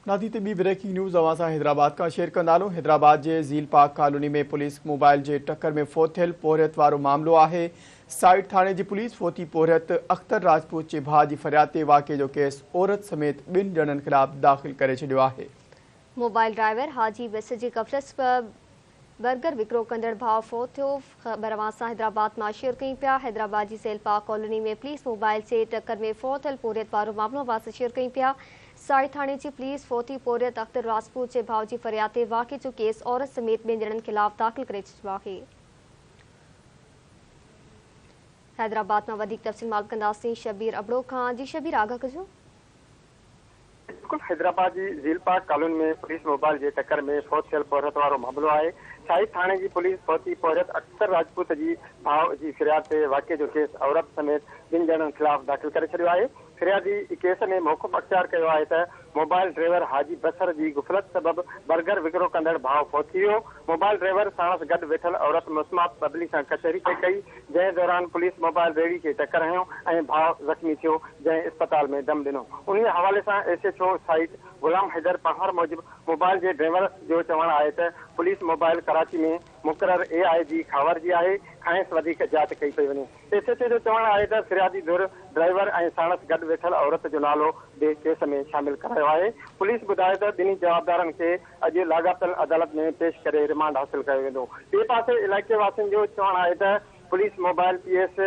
ناٿي تي ٻي breaking news اوهان سان حيدرآباد کان شيئر ڪندا هلون. حيدرآباد جي زيل پارڪ ڪالوني ۾ پوليس موبائل جي ٽڪر ۾ فوت ٿيل پورهيت وارو معاملو آهي. سائيٽ ٿاڻي جي پوليس فوتي پورهيت اختر راجپوت جي ڀاء جي فرياد تي واقعي جو ڪيس عورت سميت ٻن ڄڻن خلاف داخل ڪري ڇڏيو آهي. موبائل ڊرائيور حاجي بس جي غفلت سبب برگر وڪرو ڪندڙ ڀاء فوت ٿيو، خبر اوهان سان حيدرآباد مان شيئر ڪيون پيا، حيدرآباد جي زيل پارڪ ڪالوني ۾ پوليس موبائل جي ٽڪر ۾ فوت ٿيل پورهيت وارو معاملو اوهان سان شيئر ڪيون پيا، سائي ٿاڻي جي پوليس فوتي پورهيت اختر راجپوت جي ڀاء جي فرياد تي واقعي جو ڪيس عورت سميت ٻن ڄڻن خلاف داخل ڪري ڇڏيو آهي. حيدرآباد مان وڌيڪ تفصيل معلوم ڪنداسين شبير ابڙو کان، جي شبير آگاهه ڪجو. بلڪل حيدرآباد جي زيل پارڪ ڪالوني ۾ پوليس موبائل جي ٽڪر ۾ فوت ٿيل پورهيت وارو معاملو آهي. شاهي ٿاڻي جي پوليس فوتي پورهيت اختر راجپوت جي ڀاء جي فرياد تي واقعي جو ڪيس عورت سميت ٻن ڄڻن خلاف داخل ڪري ڇڏيو آهي. فريادي ڪيس ۾ موقف اختيار ڪيو آهي ته موبائل ڊرائيور حاجي بصر جي غفلت سبب برگر وڪرو ڪندڙ ڀاء فوت ٿي ويو. موبائل ڊرائيور ساڻس گڏ ويٺل عورت مسمات ببلي سان ڪچهري پئي ڪئي جنهن دوران پوليس موبائل ريڙهي کي ٽڪر هنيو ۽ ڀاء زخمي ٿيو. جنهن اسپتال ۾ دم ڏنو. انهيء حوالي سان S H O site Ghulam Haider Panhwar موجب موبائل جي ڊرائيور جو چوڻ آهي ته پوليس موبائل ڪراچي ۾ مقرر اي آء جي خاور جي آهي، کانئس وڌيڪ جاچ ڪئي پئي وڃي. ايس ايڇ او جو چوڻ آهي ته فريادي ڌر ڊرائيور ۽ ساڻس گڏ ويٺل عورت جو نالو به ڪيس ۾ شامل ڪرايو آهي. پوليس ٻڌايو ته ٻنهي جوابدارن کي اڄ لاڳاپيل عدالت ۾ پيش ڪري رمانڊ حاصل ڪيو ويندو. ٻئي پاسي علائقي واسين جو چوڻ آهي ته police mobile P S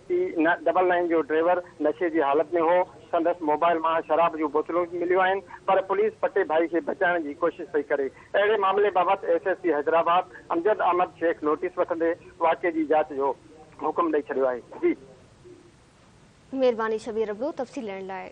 P double nine جو ڊرائيور نشي جي حالت ۾ هو، سندس موبائل مان شراب جون بوتلون به مليون آهن پر پوليس پٽي ڀائي کي بچائڻ جي ڪوشش پئي ڪري. اهڙي معاملي بابت S S P Hyderabad Amjad Ahmed Shaikh notice وٺندي واقعي جي جاچ جو حڪم ڏئي ڇڏيو آهي. جي. مهرباني شبير ابڙو تفصيل ڏيڻ لاء.